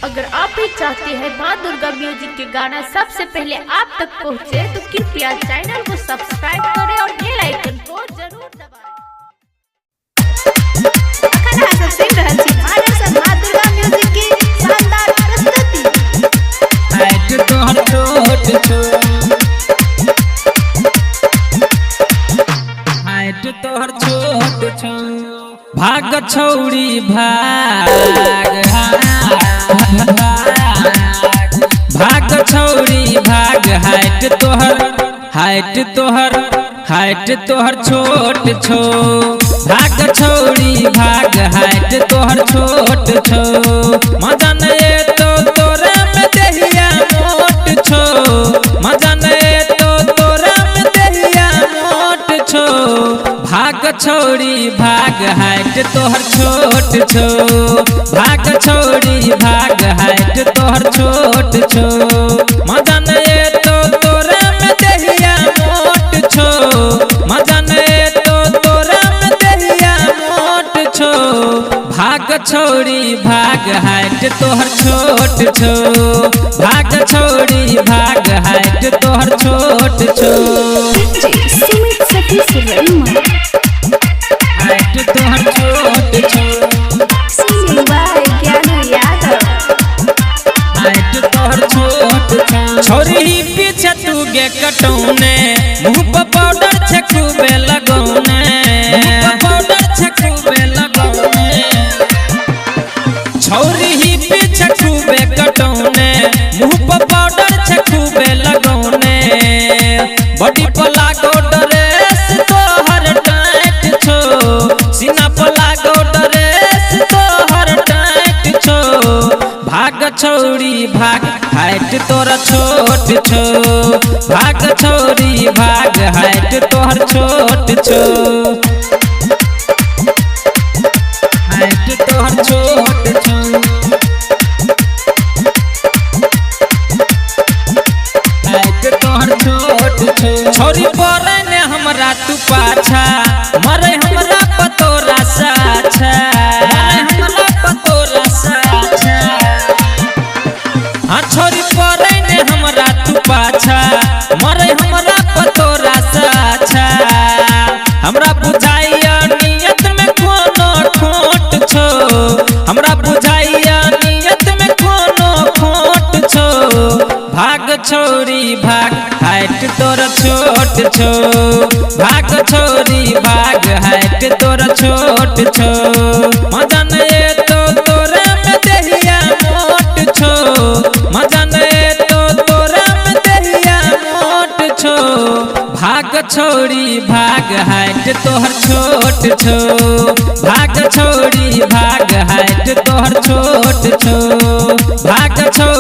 अगर आप भी चाहते हैं माँ दुर्गा म्यूजिक के गाना सबसे पहले आप तक पहुँचे, तो कृपया चैनल को सब्सक्राइब करें और बेल आइकन को जरूर दबाएं। अखन अहाँ सब सुनि रहल छी माधव से माँ दुर्गा म्यूजिक के शानदार प्रस्तुति। हाइट तोहर छोट छौ, हाइट तोहर छोट छौ। भाग छौड़ी भाग, भाग छौड़ी भाग। हाइट तोहर, हाइट तोहर, हाइट तोहर छोट छौ। भाग छौड़ी भाग, हाइट तोहर छोट छौ। मजा नै तो तोरा में देहिया मोट छौ, मजा नै तो तोरा में देहिया मोट छौ। भाग छौड़ी भाग, हाइट तोहर छोट छौ। भाग छौड़ी भाग, हाइट तोहर छोट छौ। मजा नै तो तोरा में देहिया मोट छौ, मजा नै तो तोरा में देहिया मोट छौ। भाग छौड़ी भाग, हाइट तोहर छोट छौ। भाग छौड़ी भाग, हाइट तोहर छोट छौ। सुमित सतीश रैमा। हाइट तोहर छोट छौ। Singing by Gyanu Yadav. Height तोहर छोट छौ। छोरी पीछे तू गे कटौने, मुँह पर पाउडर छे खूबे लगौने, मुँह पर पाउडर छे खूबे लगौने। छोरी पीछे खूबे कटौने, मुँह पर पाउडर छे खूबे लगौने। बॉडी पर लागो ड्रेस तोहर टाइट छौ, सीना पर लागो ड्रेस तोहर टाइट छौ। भाग छौड़ी भाग, हाइट तोरा छोट छौ। भाग छौड़ी भाग, हाइट तोहर छोट छौ। हाइट तोहर छोट छौ। हाइट तोहर छोट छौ। छोरी पड़े ने हमरा तू पाछा, मरे हमरा पतोरा साछा, मरे हमरा पतोरा साछा। हाँ छोरी पड़े ने हमरा तू पाछा, मरे हमरा पतोरा साछा। हमरा बुझाइया नियत में कोनो खोट छौ, हमरा बुझाइया नियत में कोनो खोट छौ। भाग छौड़ी भाग, हाइट तोरा छोट छौ। भाग छौड़ी भाग, हाइट तोरा छोट छौ। मजा नै तो तोरा में देहिया मोट छौ, मजा नै तो तोरा में देहिया मोट छौ। भाग छौड़ी भाग, हाइट तोहर छोट छौ। भाग छौड़ी भाग, हाइट तोहर छोट छौ। भाग छौड़ी